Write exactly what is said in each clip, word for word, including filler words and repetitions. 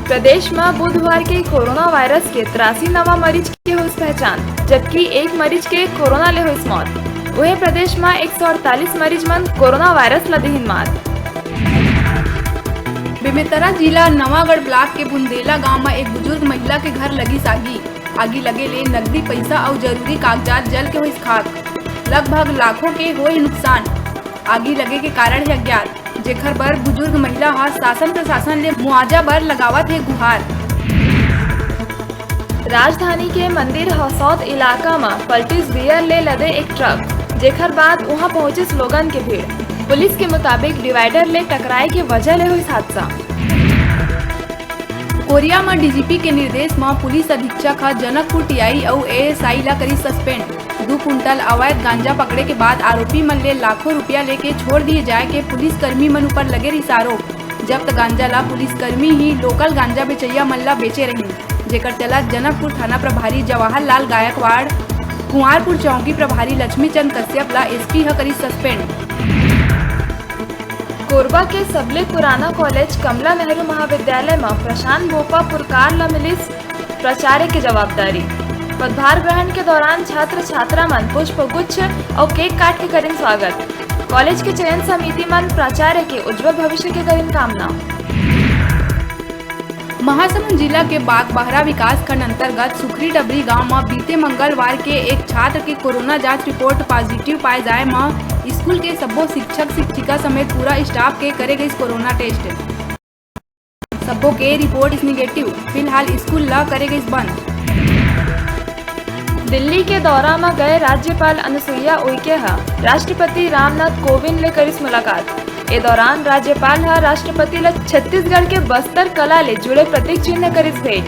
प्रदेश म बुधवार के कोरोना वायरस के तिरासी नवा मरीज के होइस पहचान, जबकि एक मरीज के कोरोना ले होइस मौत। उहे प्रदेश म एक सौ अड़तालीस मरीज मन कोरोना वायरस ल देहिन मात। बेमेतरा जिला नवागढ़ ब्लॉक के बुंदेला गांव म एक बुजुर्ग महिला के घर लगिस आगी। आगी लगे ले नकदी पइसा अउ जरूरी कागजात जल के होइस खाक। लगभग लाखों के होए नुकसान। आगी लगे के कारण हे अज्ञात, जेखर बर बुजुर्ग महिला ह शासन प्रशासन ले मुआवजा बर लगावत हे गुहार। राजधानी के मंदिर हसौद इलाका म पलटिस बियर ले लदे एक ट्रक, जेखर बाद उहां पहुंचिस लोगन के भीड़। पुलिस के मुताबिक, डिवाइडर ले टकराए के वजह ले होइस हादसा। कोरिया म डीजीपी के निर्देश म पुलिस अधीक्षक ह जनकपुर टीआई अउ एएसआई ला करिस सस्पेंड। दू कुंटल अवैध गांजा पकड़े के बाद आरोपी मन ले लाखों रुपया लेके छोड़ दिए जाए के पुलिसकर्मी मन ऊपर लगे रिहिस आरोप। जब्त गांजा ला पुलिसकर्मी ही लोकल गांजा बेचइया मन ला बेचे रहिन, जेकर चलत जनकपुर थाना प्रभारी जवाहर लाल गायकवाड़, कुंवारपुर चौकी प्रभारी लक्ष्मी चंद कश्यप ला एसपी ह करिस सस्पेंड। कोरबा के सबले पुराना कॉलेज कमला नेहरू महाविद्यालय म प्रशांत बोपा पुरकार ल मिलिस प्राचार्य के जवाबदारी। पदभार ग्रहण के दौरान छात्र छात्रा मन पुष्प गुच्छ अउ केक काट के करिन स्वागत। कॉलेज के चयन समिति मन प्राचार्य के उज्जवल भविष्य के करिन कामना। महासमुंद जिला के बागबाहरा विकासखंड अंतर्गत सुखरी डबरी गांव म बीते मंगलवार के एक छात्र के कोरोना जांच रिपोर्ट पॉजिटिव पाए जाए म स्कूल के सब्बो शिक्षक शिक्षिका समेत पूरा स्टाफ के करे गइस कोरोना टेस्ट। सब्बो के रिपोर्ट निगेटिव। फिलहाल स्कूल ल करे गइस बंद। दिल्ली के दौरा म गए राज्यपाल अनुसुईया उइके ह राष्ट्रपति रामनाथ कोविंद ले करिस मुलाकात। ए दौरान राज्यपाल ह राष्ट्रपति ल छत्तीसगढ़ के बस्तर कला ले जुड़े प्रतीक चिन्ह करिस भेंट।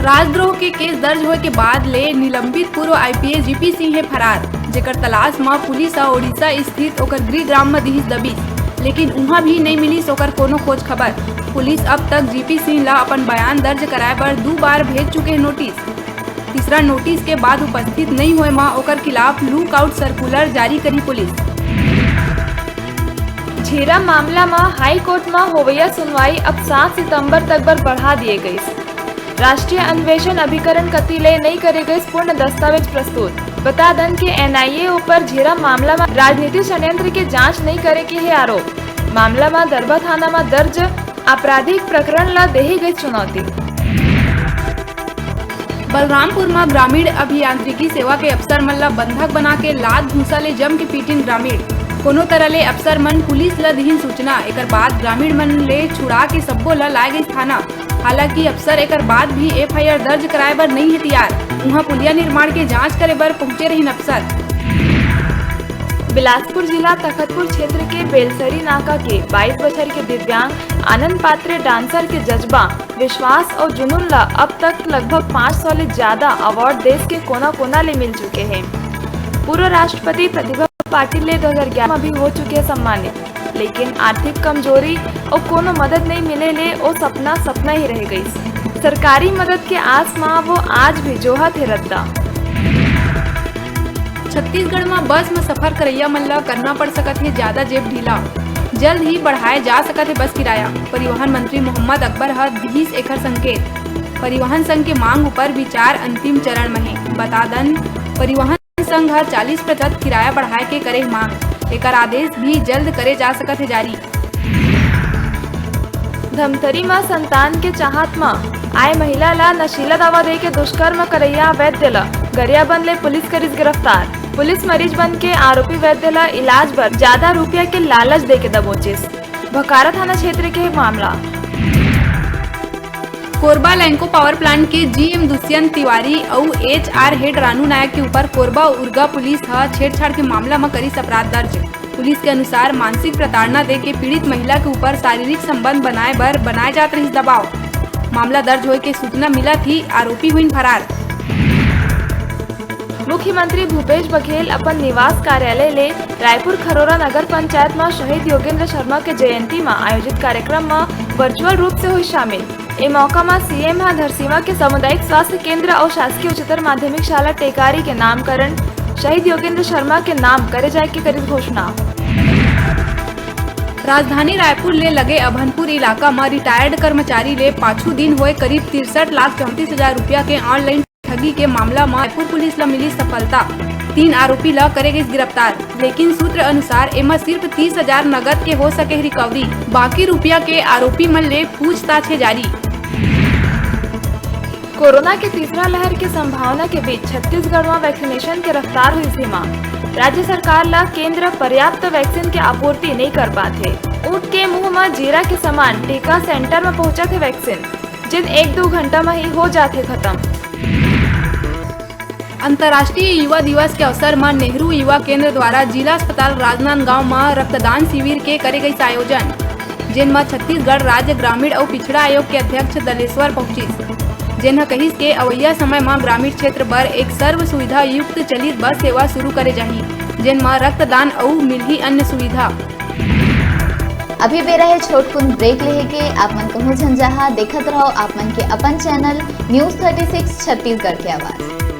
राजद्रोह के केस दर्ज होए के बाद ले निलंबित पूर्व आईपीएस जीपी सिंह हे फरार, जेकर तलाश म पुलिस ह ओडिशा स्थित ओकर गृह ग्राम म दिहिस दबिश, लेकिन उहां भी नइ मिलिस ओकर कोनो खोज खबर। पुलिस अब तक जीपी सिंह ल अपन बयान दर्ज कराए बर दू बार भेज चुके हे नोटिस। तीसरा नोटिस के बाद उपस्थित नइ होए म ओकर खिलाफ लुकआउट सर्कुलर जारी करही पुलिस। झीरम मामला म हाई कोर्ट म होवइया सुनवाई अब सात सितंबर तक बर बढ़ा दिए गइस। राष्ट्रीय अन्वेषण अभिकरण कति ले नइ करे गइस पूर्ण दस्तावेज प्रस्तुत। बता दन के एनआईए ऊपर झीरम मामला म राजनीतिक षड्यंत्र के जांच नइ करे के हे आरोप। मामला म दरभा थाना म दर्ज आपराधिक प्रकरण ल देहे गइस चुनौती। बलरामपुर म ग्रामीण अभियांत्रिकी सेवा के अफसर मन ल बंधक बना के लात घूंसा ले जम के पीटिन ग्रामीण। कोनो तरह ले अफसर मन पुलिस ल दिहिन सूचना, एकर बाद ग्रामीण मन ले छुड़ा के सब्बो ल लाए गइस थाना। हालांकि अफसर एकर बाद भी एफआईआर दर्ज कराए बर नइ हे तियार। उहां पुलिया निर्माण के जांच करे बर पहुंचे रहिन अफसर। बिलासपुर जिला तखतपुर क्षेत्र के बेलसरी नाका के बाईस बछर के दिव्यांग आनंद पात्रे डांसर के जज्बा, विश्वास अउ जुनून ल अब तक लगभग पाँच सौ ले ज्यादा अवार्ड देश के कोना-कोना ले मिल चुके हे। पूर्व राष्ट्रपति प्रतिभा पाटिल ले दो हज़ार ग्यारह म भी हो चुके हे सम्मानित, लेकिन आर्थिक कमजोरी अउ कोनो मदद नइ मिले ले ओ सपना सपना ही रह गइस। सरकारी मदद के आस म वो आज भी जोहत हे रद्दा। छत्तीसगढ़ म बस म सफर करइया मन ल करना पड़ सकत हे ज्यादा जेब ढीला। जल्द ही बढ़ाए जा सकत हे बस किराया। परिवहन मंत्री मोहम्मद अकबर ह दिहिस एखर संकेत। परिवहन संघ के मांग उपर विचार अंतिम चरण म हे। बता दन, परिवहन संघ ह चालीस प्रतिशत किराया बढ़ाए के करे हे मांग। एकर आदेश भी जल्द करे जा सकत हे जारी। धमतरी म संतान के चाहत म आए महिला ल नशीला दवा दे के दुष्कर्म करइया वैद्य ल गरियाबंद ले पुलिस करिस गिरफ्तार। पुलिस मरीज बन के आरोपी वैद्य ल इलाज बर जादा रूपिया के लालच दे के दबोचिस। भखारा थाना क्षेत्र के मामला। कोरबा लैंको पावर प्लांट के जीएम दुष्यंत तिवारी अउ एचआर हेड रानू नायक के ऊपर कोरबा उरगा पुलिस ह छेड़छाड़ के मामला म करिस अपराध दर्ज। पुलिस के अनुसार, मानसिक प्रताड़ना दे के पीड़ित महिला के ऊपर शारीरिक संबंध बनाए बर बनाए जात रहिस दबाव। मामला दर्ज होए के सूचना मिलत ही आरोपी होइन फरार। मुख्यमंत्री भूपेश बघेल अपन निवास कार्यालय ले रायपुर खरोरा नगर पंचायत म शहीद योगेंद्र शर्मा के जयंती म आयोजित कार्यक्रम म वर्चुअल रूप से होइस शामिल। ए मौका म सीएम ह धरसीवा के सामुदायिक स्वास्थ्य केंद्र अउ शासकीय उच्चतर माध्यमिक शाला टेकारी के नामकरण शहीद योगेंद्र शर्मा के नाम करे जाए के करिस घोषणा। राजधानी रायपुर ले लगे अभनपुर इलाका म रिटायर्ड कर्मचारी ले पाछू दिन होए करीब तिरसठ लाख चौंतीस हजार रुपया के ऑनलाइन ठगी के मामला म रायपुर पुलिस ल मिली सफलता। तीन आरोपी ल करे गइस गिरफ्तार, लेकिन सूत्र अनुसार एमा सिर्फ तीस हजार नगद के हो सके रिकवरी, बाकी रुपया के आरोपी मन ले पूछताछ हे जारी। कोरोना के तीसरा लहर के संभावना के बीच छत्तीसगढ़ म वैक्सीनेशन के रफ्तार हुई धीमा। राज्य सरकार ल केंद्र पर्याप्त वैक्सीन के आपूर्ति नइ कर पात हे। ऊंट के मुंह म जीरा के समान टीका सेंटर म पहुंचत हे वैक्सीन, जेन एक दू घंटा म ही हो जात हे खत्म। अंतर्राष्ट्रीय युवा दिवस के अवसर म नेहरू युवा केंद्र द्वारा जिला अस्पताल राजनांदगांव म रक्तदान शिविर के करे गइस आयोजन, जेन म छत्तीसगढ़ राज्य ग्रामीण अउ पिछड़ा आयोग के अध्यक्ष दलेश्वर पहुंचिस, जेन ह कहिस के अवइया समय म ग्रामीण क्षेत्र बर एक सर्व सुविधा युक्त चलित बस सेवा शुरू करे जाही, जेन म रक्तदान अउ मिलही अन्य सुविधा। अभी बेरा हे छोटकुन ब्रेक लेहे के। आप मन कहूं झन जाहा, देखत रहो आप मन के अपन channel news thirty six Chhattisgarh के आवाज।